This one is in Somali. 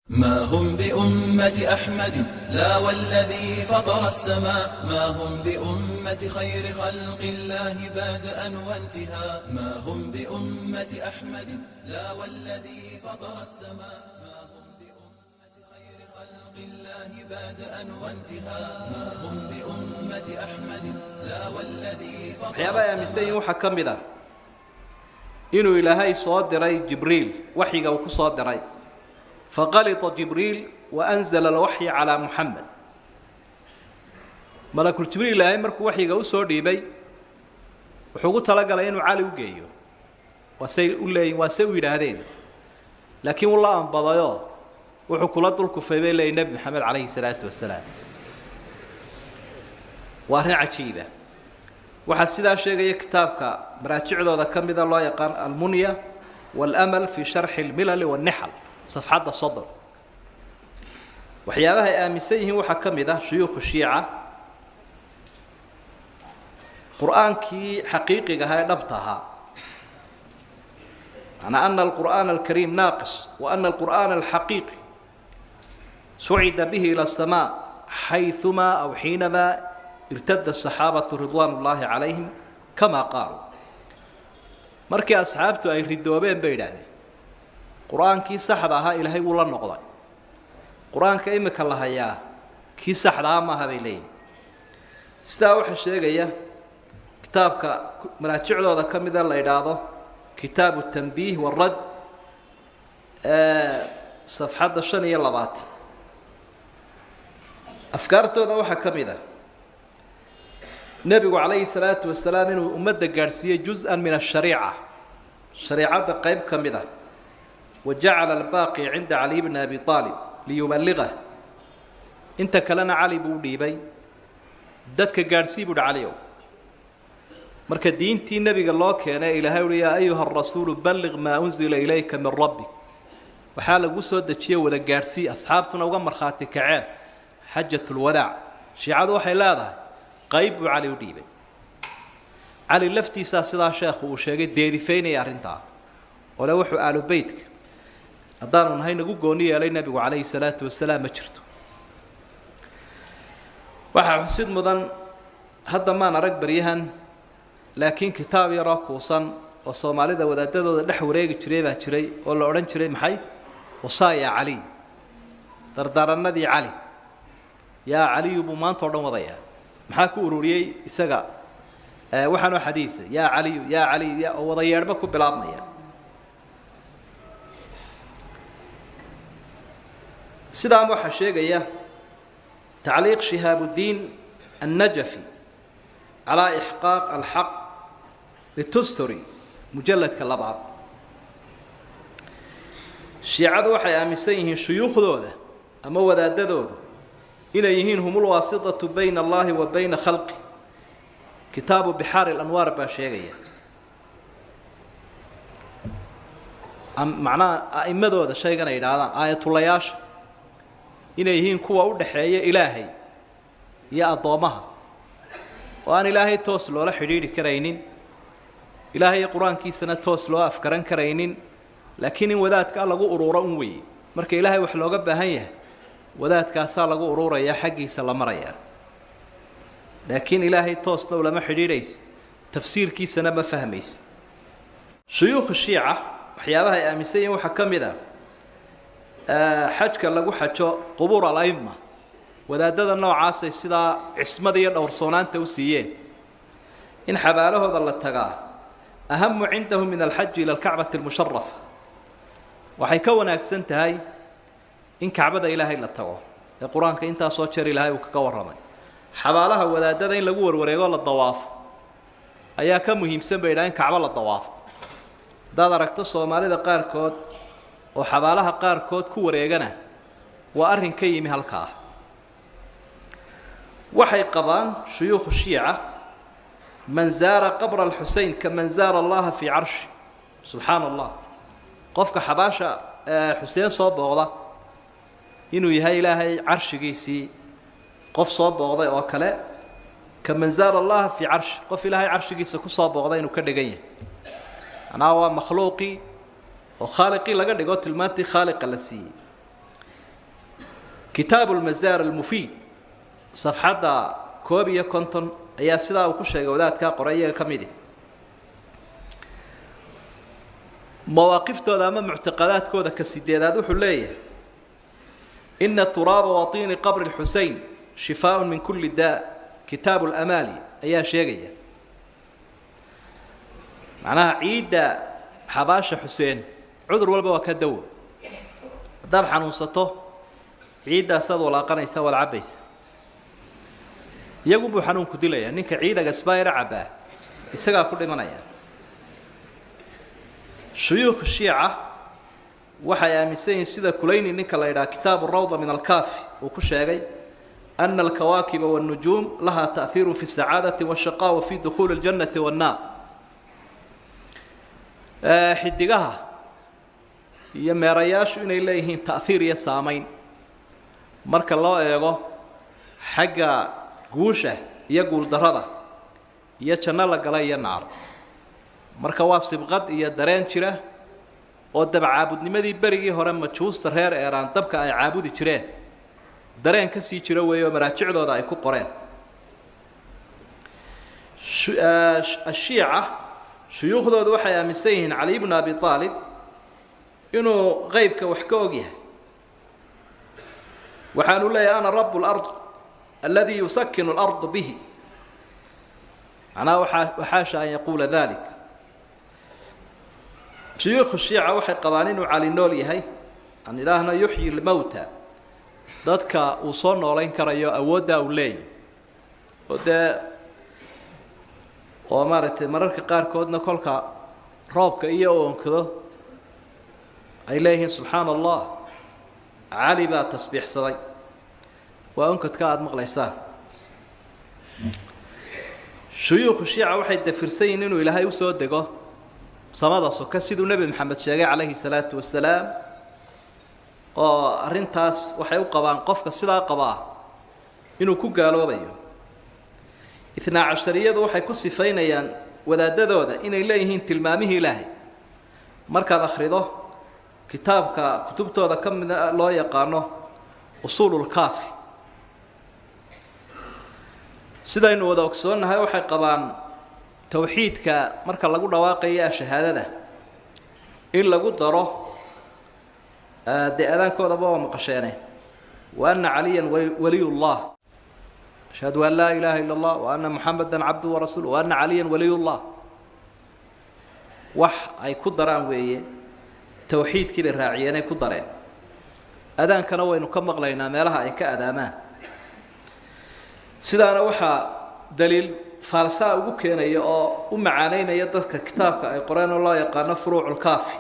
ما هم بأمة أحمد لا والذي فطر السماء، ما هم بأمة خير خلق الله بدءا وانتهاء، ما هم بأمة أحمد لا والذي فطر السماء، ما هم بأمة خير خلق الله بدءا وانتهاء، ما هم بأمة أحمد لا والذي فطر Waxyaabaha ay aaminsan yihin السماء. Waxaa ka mid a inuu Ilaahay soo diray Jibriil, waxyiga uu ku soo diray, faqalita Jibriil wa anzala alwaxya calaa Muxamed. Malakul Jibriil Ilaahay markuu waxyiga usoo dhiibay, wuxuu ugu talagalay inuu Cali u geeyo. Waa say u leeyihin, waa say u yidhaahdeen, laakiin wuu la ambadayoo wuxuu kula dul kufay, bay leeyihin, Nebi Maxamed calayhi salaatu wasalaam. Waa arrin cajiiba. Waxaa sidaa sheegaya kitaabka maraajicdooda ka mida loo yaqaan Almunya wاlamal fi sharxi اlmilali wاnnixal, safxadda 30. Waxyaabaha ay aaminsan yihiin waxaa ka mid ah shuyuukhu Shiica qur-aankii xaqiiqiga ahaa ee dhabta ahaa, macnaa ana alqur'aana alkariim naaqis wa ana alqur'aana alxaqiiqi sucida bihi ila aلsamaa xayثuma aw xiinama irtada asaxaabatu ridwaan ullaahi calayhim, kama qaaluu. Markii asxaabtu ay ridoobeen, bay idhaahdeen, qur-aankii saxda ahaa Ilaahay wuu la noqday. Qur-aanka imika la hayaa kii saxda aha maaha, bay leeyihin. Sidaa waxaa sheegaya kitaabka maraajicdooda ka mida la idhaahdo Kitaabu Tanbiih warad, safxadda 25. Afkaartooda waxaa ka mid a nebigu calayhi salaatu wasalaam inuu ummadda gaadhsiiyey juz-an min ashariica, shareicadda qeyb ka mid ah, wa jacala albaaqi cinda Caliy bni Abi Aalib liyuballiqah. Inta kalena Cali buu u dhiibay. Dadka gaadhsii, buuhi, Caliow. Marka diintii nebiga loo keenay, Ilaahay uhi: "Yaa ayuha arasuulu balliq maa unzila ilayka min rabbik", waxaa lagu soo dejiyey wada gaadhsii, asxaabtuna uga markhaati kaceen xajat lwadaac. Shiicadu waxay leedahay qayb buu Cali u dhiibay. Cali laftiisaa sidaa sheekhu uu sheegay deedifaynaya arrintaa ole. Wuxuu aalu beytka haddaanu nahay nagu gooni yeelay nebigu calayhi salaatu wasalaam ma jirto. Waxaa xusid mudan, hadda maan arag baryahan, laakiin kitaab yaroo kuusan oo Soomaalida wadaadadooda dhex wareegi jiray baa jiray, oo la odhan jiray maxay? Wasaaya Caliy, dardaaranadii Cali. Yaa Caliyu buu maanta o dhan wadayaa. Maxaa ku ururiyey isaga waxaanoo xadiisa? Yaa Caliyu, yaa Caliyu, ya oo wada yeedhba ku bilaabmaya. Sidaan waxaa sheegaya tacliiq Shihaabuddiin Annajafi calaa Ixqaaq Alxaq litusturi, mujalladka labaad. Shiicadu waxay aaminsan yihiin shuyuukhdooda ama wadaadadoodu inay yihiin hum ulwaasitatu bayna Allahi wa bayna khalqi. Kitaabu Bixaar Alanwaar baa sheegaya, macnaha a'imadooda shaygan ay yidhaahdaan aayatulayaasha inay yihiin kuwa u dhaxeeya Ilaahay iyo addoommaha, oo aan Ilaahay toos loola xidhiidhi karaynin, Ilaahay iyo qur-aankiisana toos loo afgaran karaynin, laakiin in wadaadkaa lagu uruuro un weeye. Marka Ilaahay wax looga baahan yahay, wadaadkaasaa lagu ururayaa, xaggiisa la marayaa, laakiin Ilaahay toosna ulama xidhiidhaysid, tafsiirkiisana ma fahmaysid. Shuyuukhu Shiica waxyaabaha ay aaminsan yihiin waxaa ka mid a xajka lagu xajo qubuur al-aima. Wadaadada noocaasay sidaa cismada iyo dhowrsoonaanta u siiyeen in xabaalahooda la tagaa ahamu cindahu min alxaji ila alkacbati almusharafa. Waxay ka wanaagsan tahay in Kacbada Ilaahay la tago ee qur-aanka intaasoo jeer Ilaahay uu kaga warramay. Xabaalaha wadaadada in lagu warwareego, la dawaafo, ayaa ka muhiimsan, bay idhaha, in Kacbo la dawaafo. Haddaad aragto Soomaalida qaarkood oo xabaalaha qaarkood ku wareegana, waa arrin ka yimi halkaa. Waxay qabaan shuyuukhu Shiica: man zaara qabra Alxusein kaman zaara Allaha fii carshi. Subxaana Allah! Qofka xabaasha Xuseen soo booqda inuu yahay Ilaahay carshigiisii qof soo booqday oo kale. Kaman zaara Allaha fii carshi, qof Ilaahay carshigiisa kusoo booqday inuu ka dhigan yahay. Macnaha waa makhluuqii oo khaaliqii laga dhigo, tilmaantii khaaliqa la siiyey. Kitaabu lmazaar almufiid, safxadda 51, ayaa sidaa uu ku sheegay wadaadkaa qoray iyaga ka midi. Mawaaqiftooda ama muctaqadaadkooda ka sideedaad wuxuu leeyahay: ina turaaba watiini qabri lxusein shifaaءun min kuli daa. Kitaabu lamaali ayaa sheegaya, macnaha ciidda xabaasha Xuseen cudur walba waa ka dawo. Haddaad xanuunsato, ciiddaasaad walaaqanaysa, waad cabbaysa, iyagunbuu xanuunku dilaya. Ninka ciidaga sbayra cabbaa isagaa ku dhimanaya. Shuyuukh Shiica waxay aaminsan yihiin, sida Kulayni ninka la yidhaha kitaabu Rawda min Alkaafi uu ku sheegay, ana alkawaakiba wاlnujuum laha ta'hiiru fi الsacaadati wالshaqaa wa fi dukhuuli اljannati wاnnaar. Xidigaha iyo meerayaashu inay leeyihiin ta'hiir iyo saamayn marka loo eego xagga guusha iyo guuldarrada iyo janno la gala iyo naar. Marka waa sibqad iyo dareen jira oo dabcaabudnimadii berigii hore Majuusta reer Eeraan dabka ay caabudi jireen dareen ka sii jiro weeye, oo maraajicdooda ay ku qoreen. Ashiica shuyuukhdoodu waxay aaminsan yihiin Cali bnu Abi Aalib inuu qeybka wax ka og yahay. Waxaanu leeyahay: ana rabu lard aladi yusakinu lard bihi. Macnaha waaa waxaasha an yaquula dalik. Shuyuukhu Shiica waxay qabaan inuu Cali nool yahay, aan idhaahno yuxyi lmowta, dadka uu soo noolayn karayo, awooddaa uu leeyahy, oo dee oo maaragtay mararka qaarkoodna kolka roobka iyo oonkado ay leeyihiin: subxaana Allah, Cali baa tasbiixsaday. Waa onkadka aada maqlaysaan. Shuyuukhu Shiica waxay dafirsan yihiin inuu Ilaahay usoo dego samada soka, siduu Nebi Maxamed sheegay calayhi salaatu wasalaam, oo arrintaas waxay u qabaan qofka sidaa qabaa inuu ku gaaloobayo. Itnaa cashariyadu waxay ku sifaynayaan wadaadadooda inay leeyihiin tilmaamihii Ilaahay. Markaad akhrido kitaabka kutubtooda ka mida loo yaqaano Usuululkaafi, sidaynu wada ogsoonnahay, waxay qabaan towxiidka marka lagu dhawaaqayo shahaadada in lagu daro, dee aadaankoodaba waa maqasheene, wa ana Caliyan waliy llah. Ashhadu an laa ilaaha ila allah wa ana Muxameda cabduhu warasuulu wa ana Caliyan waliy llah. Wax ay ku daraan weeye, towxiidkii bay raaciyeenay ku dareen. Adaankana waynu ka maqlaynaa meelaha ay ka adaamaan. Sidaana waxaa daliil faalsaa ugu keenaya oo u macaanaynaya dadka kitaabka ay qoreen oo loo yaqaano Furuuculkaafi.